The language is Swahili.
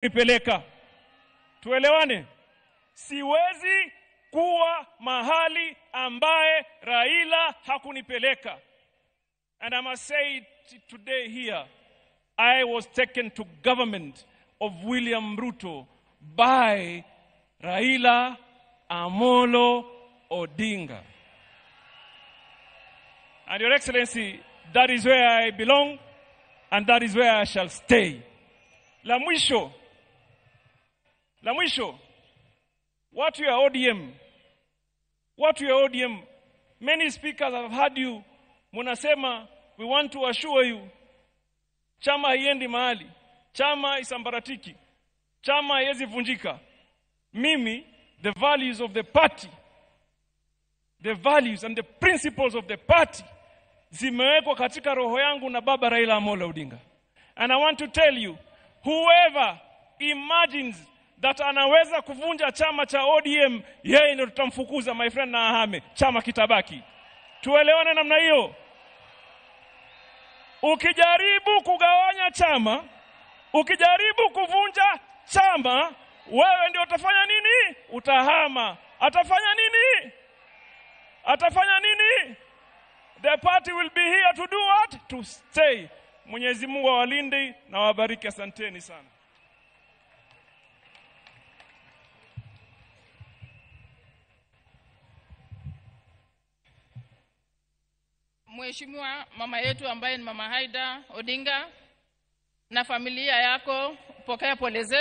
Nipeleka. Tuelewane? Siwezi kuwa mahali ambaye Raila hakunipeleka. And I must say it today here, I was taken to government of William Ruto by Raila Amolo Odinga. And Your Excellency, that is where I belong and that is where I shall stay. La mwisho, watu ya ODM, watu ya ODM, many speakers have heard you, munasema, we want to assure you, chama haiendi mahali, chama isambaratiki, chama haiwezi vunjika. Mimi, the values of the party, the values and the principles of the party, zimewekwa katika roho yangu na baba Raila Amolo Odinga. And I want to tell you, whoever imagines that anaweza kuvunja chama cha ODM, yeye ndio tutamfukuza, my friend, na ahame, chama kitabaki. Tuelewane namna hiyo. Ukijaribu kugawanya chama, ukijaribu kuvunja chama, wewe ndio utafanya nini? Utahama. Atafanya nini? Atafanya nini? The party will be here to do what? To stay. Mwenyezi Mungu awalinde na wabariki. Asanteni sana. Mheshimiwa mama yetu ambaye ni Mama Haida Odinga na familia yako, pokea pole zetu.